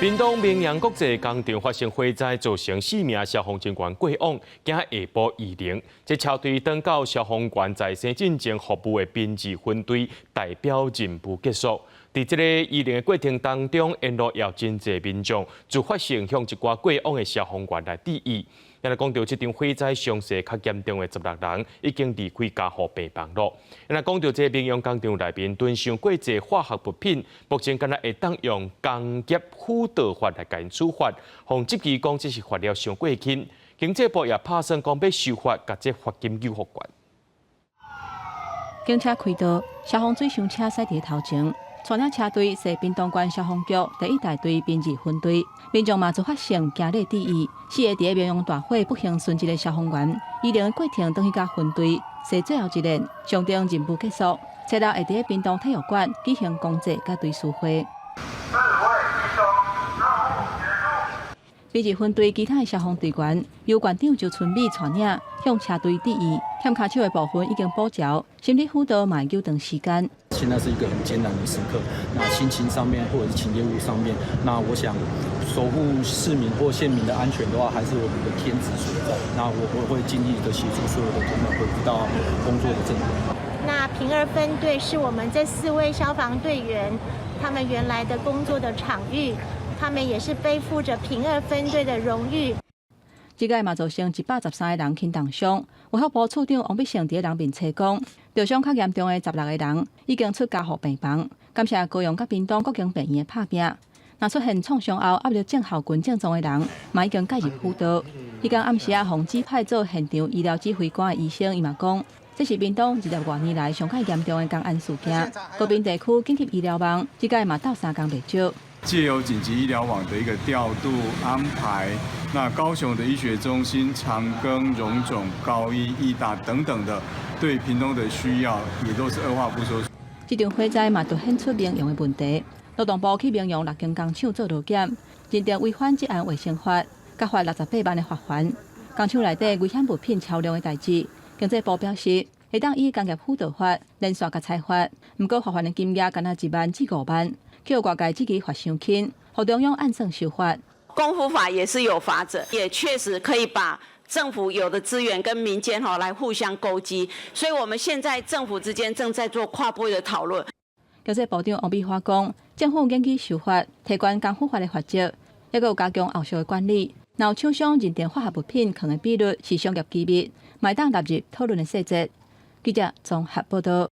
屏東明陽國際工場發生火災，造成四名消防人員過往，今下晡移靈。這車隊轉到消防員在生進前服務的檳二分隊代表任務結束。佇這个移靈的過程當中，沿路也有真濟民眾自發性向一寡過往的消防員來致意。來講到這場火災傷勢較嚴重的16人已經離開加護病房囉。來講到這明陽工場內面囤傷過濟化學物品，目前敢若會當用工業輔導法來共𪜶處罰，予質疑講這是罰了傷過輕。經濟部也拍算講欲修法，共這罰金予罰懸。警車開道，消防水箱車駛佇頭前，帶領車隊是屏東縣消防局第一大隊檳二分隊，民眾嘛自發性行禮致意。四个佇明陽大火不幸殉職的消防員，移靈的過程轉去佮分隊，踅最後一輪，象徵任務結束。初六會佇屏東體育館舉行公祭佮追思會。四位弟兄，任務結束。檳二分隊其他的消防隊員由縣長周春米帶領向車隊致意，欠跤手的部分已經補齊，心理輔導嘛會糾長時間。現在是一個很艱難的時刻，那心情上面或者是勤業務上面，那我想守護市民或縣民的安全的話，還是我們的天職所在。那我會盡力的協助所有的同仁恢復到工作的正軌。那檳二分隊是我們這四位消防隊員，他們原來的工作的場域，他們也是背負着檳二分隊的榮譽。這擺嘛造成113個人輕重傷。衛福部次長王必勝佇人面前講，著傷較嚴重的16個人已經出加護病房。感謝高雄佮屏東各間病院的拍拚。若出現創傷後壓力症候群症狀的人，嘛已經介入輔導。彼工暗時仔予指派做現場醫療指揮官的醫生，伊嘛講，這是屏東20外年來上較嚴重的工安事件。高屏地區緊急醫療網，這擺嘛鬥相共袂少。借由緊急醫療網的一個調度安排，那高雄的醫學中心、長庚、榮總、高醫、義大等等的，對屏東的需要也都是二話不說。這場火災嘛，凸顯出明陽的問題。勞動部去明陽六間工廠做路檢，認定違反職安衛生法，共罰68萬的罰鍰。工廠內底危險物品超量的代誌，經濟部表示，會當以工業輔導法連續共裁罰，毋過罰鍰的金額敢若1萬至5萬。予外界質疑罰傷輕，予中央按算修法。工輔法也是有罰則，也確實可以把政府有的資源跟民間吼來互相勾稽，所以我們現在政府之間正在做跨部的討論。經濟部長王美花講，政府研究修法，提懸工輔法的罰則，抑閣有加強後續的管理。若有廠商認定化學物品囥的比率是商業機密，嘛會當納入討論的細節。記者綜合報道。